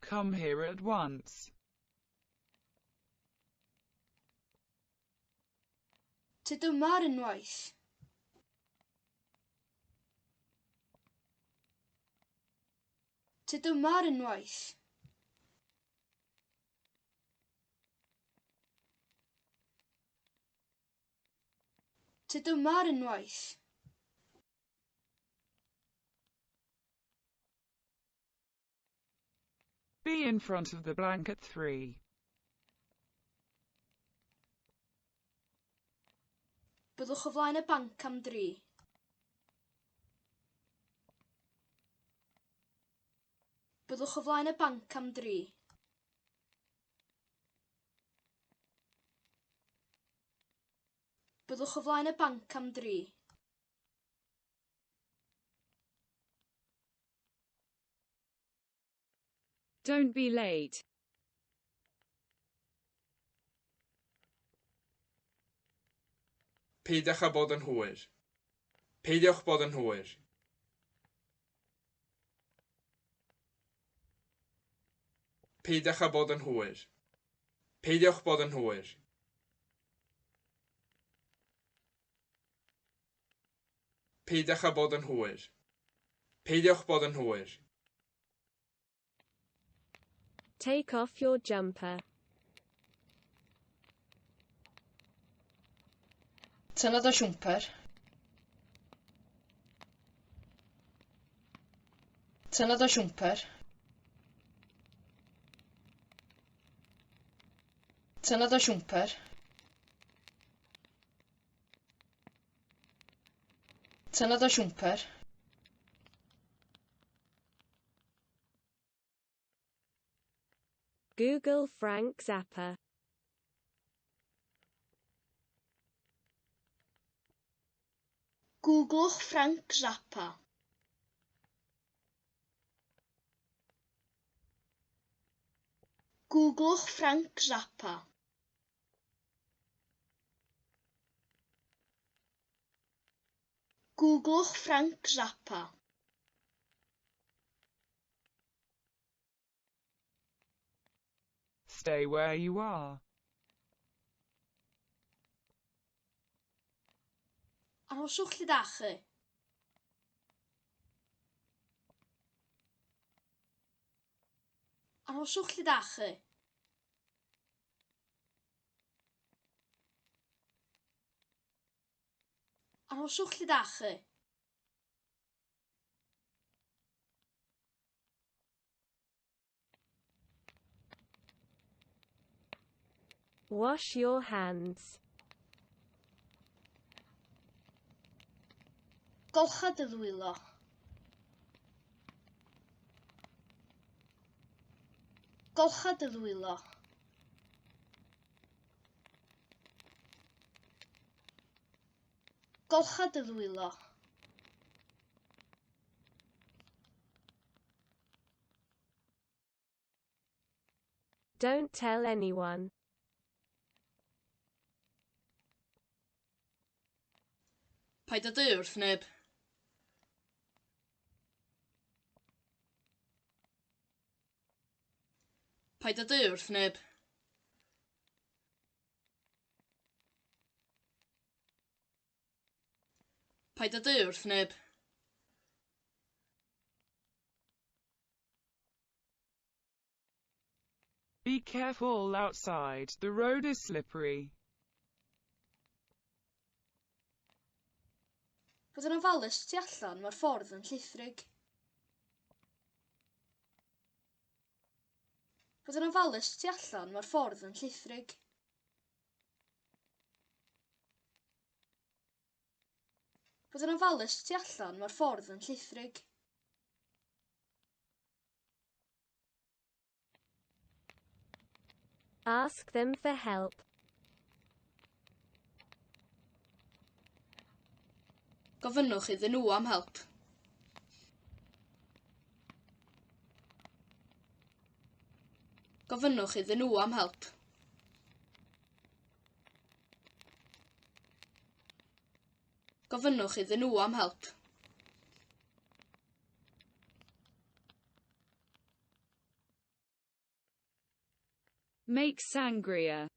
Come here at once. Tyd yma ar unwaith. Tyd yma ar unwaith. Tyd yma ar unwaith. Be in front of the blank at 3. Byddwch o flaen y banc am dri. Byddwch o flaen y banc am dri. Byddwch o flaen y banc am dri. Don't be late. Peidiwch â bod yn hwyr. Peidiwch bod yn hwyr. Peidiwch â bod yn hwyr. Peidiwch bod yn hwyr. Peidiwch â bod yn hwyr. Peidiwch bod yn hwyr. Take off your jumper. Tynna dy siwmper. Tynna dy siwmper. Tynna dy siwmper. Tynna dy siwmper. Google Frank Zappa. Googlwch Frank Zappa. Googlwch Frank Zappa. Googlwch Frank Zappa. Stay where you are. Arhoswch lle dach chi. Arhoswch lle dach chi. Arhoswch lle dach chi. Wash your hands. Golcha dy ddwylo. Golcha dy ddwylo. Golcha dy ddwylo. Don't tell anyone. Paid â dweud wrth neb. Paid â dweud wrth neb. Paid â dweud wrth neb. Be careful outside, the road is slippery. Bod yn ofalus tu allan, mae'r ffordd yn llithrig. Bod yn ofalus tu allan, mae'r ffordd yn llithrig. Bod yn ofalus tu allan, mae'r ffordd yn llithrig. Ask them for help. Gofynnwch iddyn nhw am help. Gofynnwch iddyn nhw am help. Gofynnwch iddyn nhw am help. Make sangria.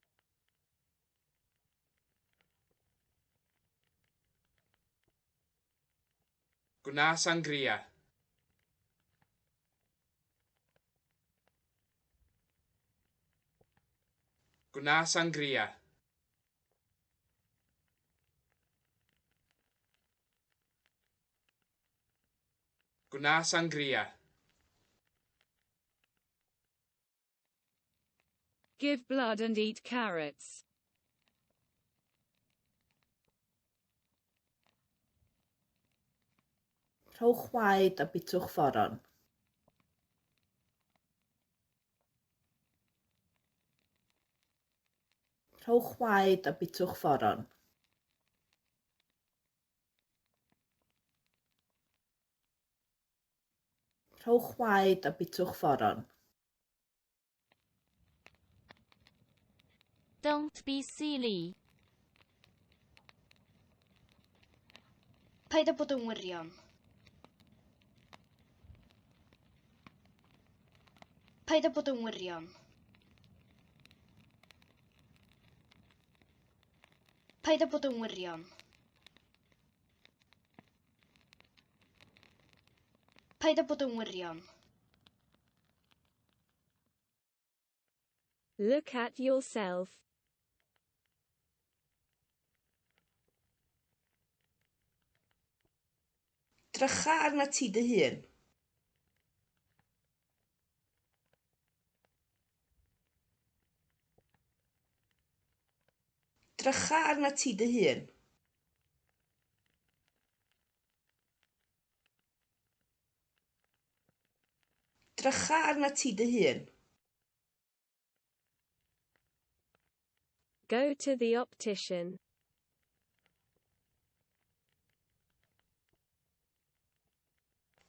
Gwna sangria. Gwna sangria. Gwna sangria. Give blood and eat carrots. Rhowch waed a bitwch foron. Rhowch waed a bitwch foron. Rhowch waed a bitwch foron. Don't be silly. Paid â bod yn wirion. Paid â bod yn wirion. Paid â bod yn wirion. Paid â bod yn wirion. Look at yourself. Drycha arnat ti dy hun. Drycha arnat ti dy hun. Drycha arnat ti dy hun. Go to the optician.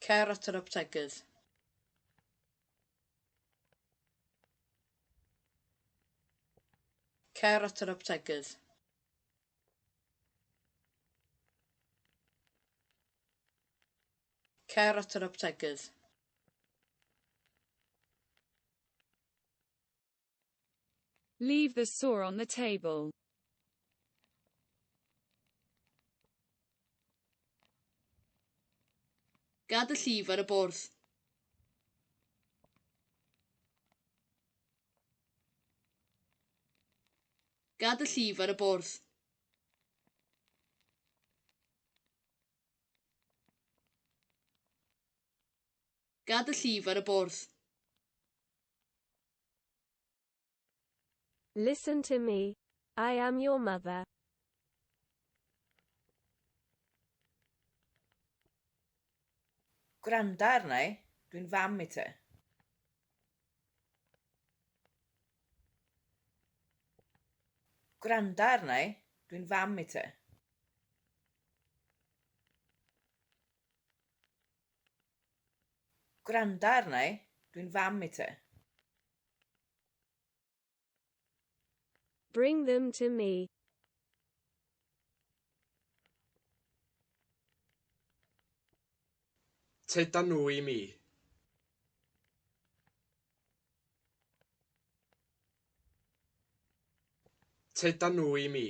Cer at yr optegydd. Cer at yr optegydd. Cer at yr optegydd. Leave the saw on the table. Gad y llif ar y bwrdd. Gad y llif ar y bwrdd. Gad y llif ar y bwrdd. Listen to me. I am your mother. Gwranda arna i, dwi'n fam i ti. Gwranda arna i, dwi'n fam i ti. Gwranda arna i, dwi'n fam i ti. Bring them to me. Tyda nhw i mi. Tyda nhw i mi.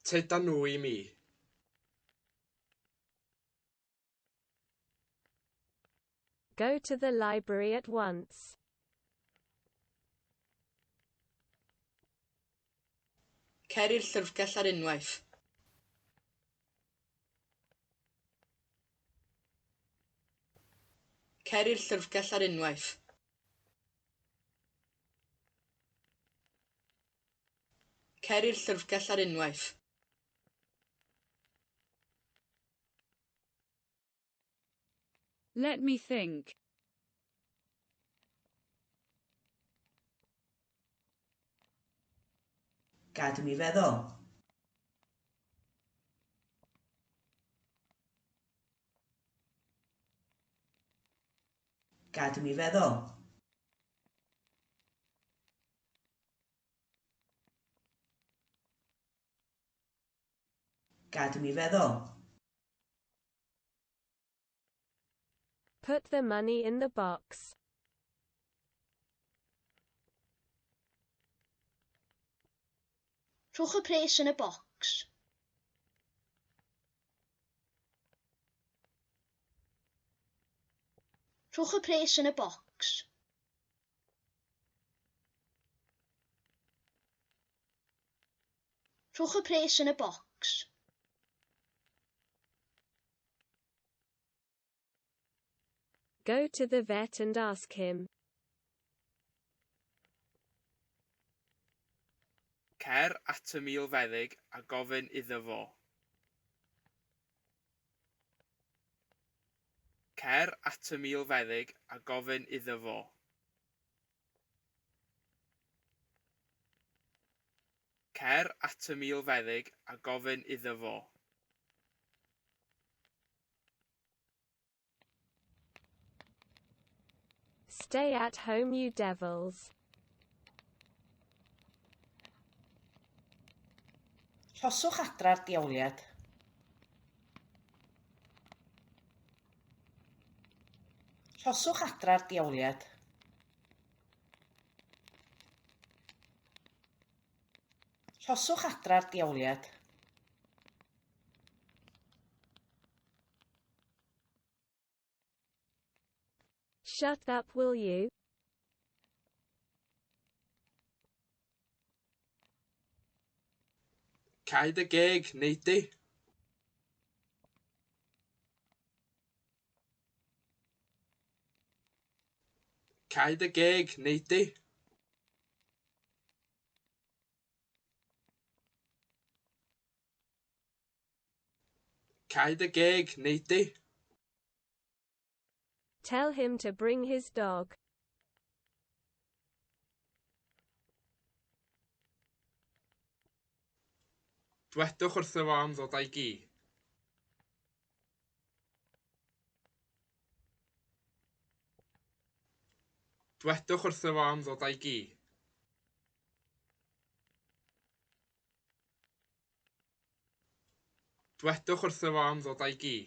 Tyda nhw i mi. Go to the library at once. Cer i'r llyfrgell ar unwaith. Cer i'r llyfrgell ar unwaith. Cer i'r llyfrgell ar unwaith. Let me think. Gad i mi feddwl. Gad i mi feddwl. Gad i mi feddwl. Put the money in the box. Rhowch y pres yn y bocs. Rhowch y pres yn y bocs. Rhowch y pres yn y bocs. Go to the vet and ask him. Cer at y milfeddyg a gofyn iddo fo. Cer at y milfeddyg a gofyn iddo fo. Cer at y milfeddyg a gofyn iddo fo. Stay at home, you devils. Rhoswch adra'r diawliad. Rhoswch adra'r diawliad. Rhoswch adra'r diawliad. Shut up, will you? Cau dy geg, wnei di. Cau dy geg, wnei di. Cau dy geg, wnei di. Tell him to bring his dog. Dwedwch wrtho fo am ddod â'i gi. Dwedwch wrtho fo am ddod â'i gi. Dwedwch wrtho fo am ddod â'i gi.